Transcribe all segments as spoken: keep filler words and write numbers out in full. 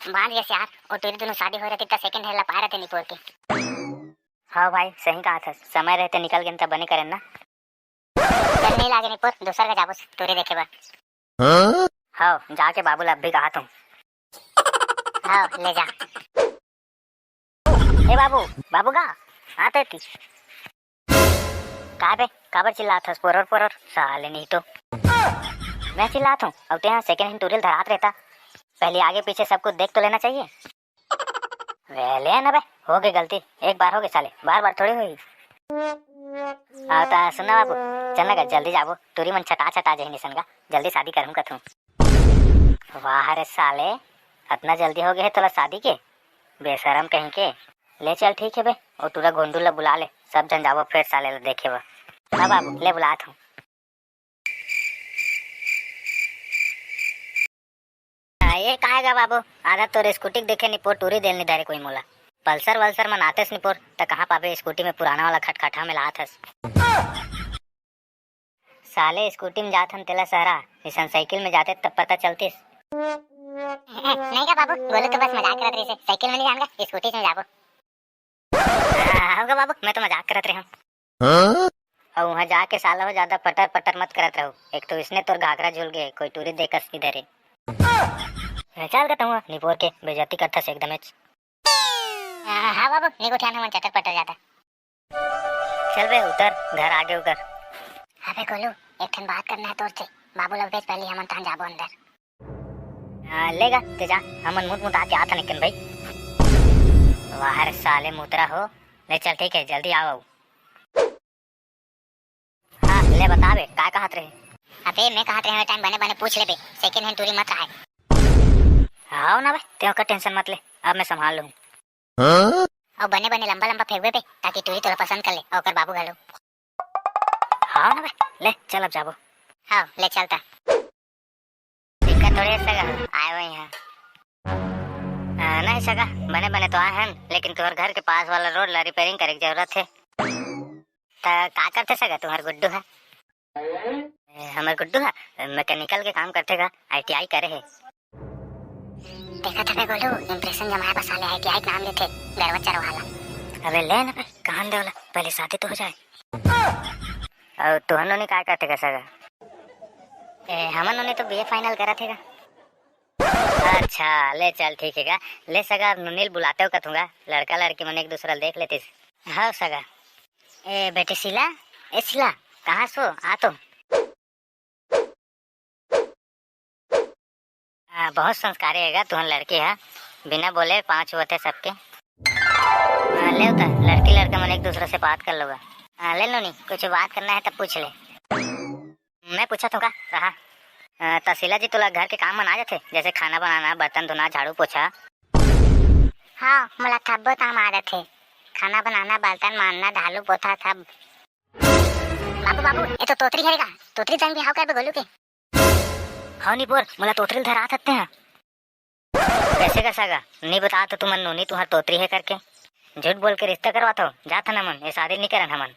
बांच गेस यार, ओ टूरी दुनों शादी होय रहती त second hand ला पाए रहते निपोर के। हाँ भाई, सही कहा था, समय रहते निकल गेन त बने करेन ना। चल, नहीं लागे निपोर, दूसर का जाबो टूरी देखे बर। हाँ? हाँ, जाके बाबू ला अभी कहा तू। हाँ, ले जा। ए बाबू, बाबू का? आते ती। का बे, काबर चिल्लात हस पोरर पोरर? साले नहीं तो। मैं चिल्लात हूँ, अब ते यहाँ second hand टूरी ल धरात रहता। पहले आगे पीछे सब कुछ देख तो लेना चाहिए। वे ले ना बे, हो गई गलती, एक बार हो गई साले, बार बार थोड़ी हुई। हाँ ता सुन ना बाबू, चल ना गा, जल्दी जाबो, टूरी मन छटा छटा जही निसन गा, जल्दी शादी करहूँ कथूँ। वाह रे साले, अतना जल्दी हो गए है तोला शादी के, बेशरम कहीं के। ले चल ठीक है बे, ओ टूरा घोंडू ला बुला ले, सब झन जाबो फिर साले ला देखे बर। हाँ बाबू, ले बुलात हूँ। आ, ये काहे गा बाबू, आधा तोर स्कूटी के देखे निपोर टूरी देल नहीं धरे कोई मोला। पल्सर वल्सर मन आतेस निपोर, त कहाँ पाबे स्कूटी में पुराना वाला खटखटा में लात हस। साले स्कूटी में जात हन तेला सहरा, निसन साइकिल में जाते तब पता चलतीस। नहीं गा बाबू, गोलू तो बस मजाक करत रहिस हे, साइकिल में नहीं जान गा, स्कूटी में जाबो। हाँ गा बाबू, मैं तो मजाक करत रहे हूँ। हाँ? अउ वहाँ जाके साला हो ज्यादा पटर पटर मत करत रहो, एक तो इसने तोर घाघरा झूल गए, कोई टूरी देखस नहीं धरे। चल गा तहुआ निपोर के, बेइज्जती करथस एकदमेच। हाँ बाबू, निक उठियान हमन चटर पटर जाता। चल बे उतर, घर आगे उकर। अबे गोलू, एक ठन बात करना है तोर से। बाबू ला भेज पहले, हमन तहन जाबो अंदर। हाँ, ले गा, ते जा, हमन मुत मुत आके आथन एकन भाई। वाह रे साले मुतरा हो। ले चल, ठीक है, जल्दी आओ। हाँ, ले बता बे, का कहत रहे? अबे, मैं कहत रहे, टाइम बने बने पूछ ले बे, second hand टूरी मत रहे। हाँ ना बे, ते ओकर tension मत ले, अब मैं संभाल लूँ। हाँ? अउ बने बने लंबा लंबा फेंकबे बे, ताकि टूरी तोला पसंद कर ले, अउ ओकर बाबू घलो। हाँ ना बे, ले चल अब जाबो। हाँ, ले चलता। दिक्कत थोड़ी है सगा, आए हुए हैं। आ, नहीं सगा, बने बने तो आए हैं, लेकिन तोहर घर के पास वाला रोड ला repairing करे के जरूरत है। त का करथे सगा तुम्हार गुड्डू है? ए, हमर गुड्डू ह mechanical के काम करथे गा, I T I करे हे। देखत हवे गोलू, impression जमाए बर साले I T I के नाम लेथे, गड़वा चरवाहा ला। अबे ले ना बे, कान दे वाला, पहले शादी तो हो जाए। अउ तुहर नोनी का करथे गा सगा? ए, हमर नोनी तो B A final करत हे गा। अच्छा, ले चल, ठीक हे गा। ले सगा, अब नोनी ल बुलाते हो कथूंगा, लड़का लड़की मन एक दूसरा ल देख लेतिस। हाँ सगा। ए बेटी शीला, ए शीला, कहाँ सो? आ तो। आ, बहुत संस्कारी हे गा तुहन लड़की ह, बिना बोले पाँव छुवत हे सबके। आ, ले उतर, लड़की लड़का मन एक दूसरा से बात कर लो गा। आ, ले नोनी, कुछ बात करना है तब पूछ ले। मैं पूछत हूँ का, रहा। अ, त शीला जी, तोला घर के काम मन आ जाथे, जैसे खाना बनाना, बर्तन धोना, झाड़ू पोछा? हाँ, मोला थब्बो काम आ जाथे, खाना बनाना, बर्तन मांजना, झाड़ू पोछा, सब। बाबू, बाबू, ये तो तोतरी हरे का? तोतरी संग बिहाव करबे गोलू के? हाँ निपोर, मोला तोतरी ल धरा सकते हैं। कैसे का सगा? नहीं बता तो तुमन नोनी तुहर तोतरी है करके। झूठ बोल के रिश्ता करवात हो, जात हन हमन, ये शादी नहीं करन हमन।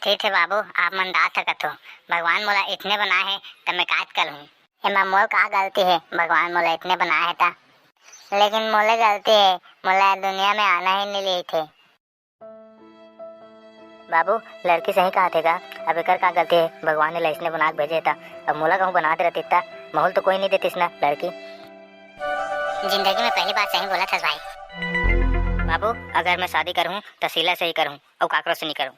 ठीक है बाबू, आप मन दा सकत हो। भगवान मोला इतने बनाए है, त मैं काट कर हूँ। एमा मोर का गलती है, भगवान मोला इतने बनाए है त। लेकिन मोले गलती है, मोला दुनिया में आना ही नहीं ली थे। बाबू, लड़की सही कहा थे का? अब एकर का गलती है? भगवान ने लइसने बना के भेजे था। अब मोला कहूँ बना दे रहती त माहौल तो कोई नहीं देतीस ना लड़की। जिंदगी में पहली बार सही बोला था भाई। बाबू, अगर मैं शादी करूँ तो शीला से ही करूँ और काकरो से नहीं करूँ।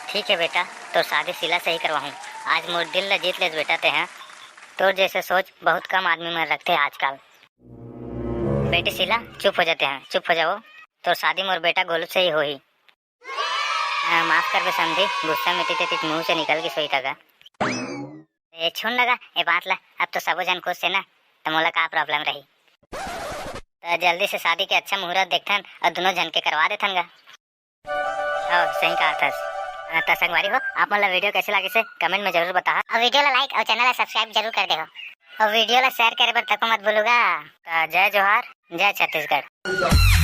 ठीक है बेटा, तो शादी शीला से ही करवाहूँ। आज मोर दिल ला जीत लेस बेटा ते हैं। तोर जैसे सोच बहुत कम आदमी मन रखते हैं आजकल। बेटी शीला, चुप हो जाते हैं, चुप हो जाओ। तोर शादी मोर बेटा गोलू से ही होही। आ, माफ करबे समधी, गुस्सा में तीते तीत मुंह से निकल के सोई तगा। ए, छोड़ ना गा, ए बात ला, अब तो सबो जन खुश है ना, तो मोला का problem रही? तो जल्दी से शादी के अच्छा मुहूर्त देखथन और दोनों जन के करवा देथन गा। हाँ, सही कहा थस। आ, त संगवारी हो, आप मन ला video कैसे लागिस हे, comment में जरूर बताहा। और video ला like और channel ला subscribe जरूर कर दे हो। और video ला share करे बर तको मत भूलूगा। त जय जोहार, जय छत्तीसगढ़।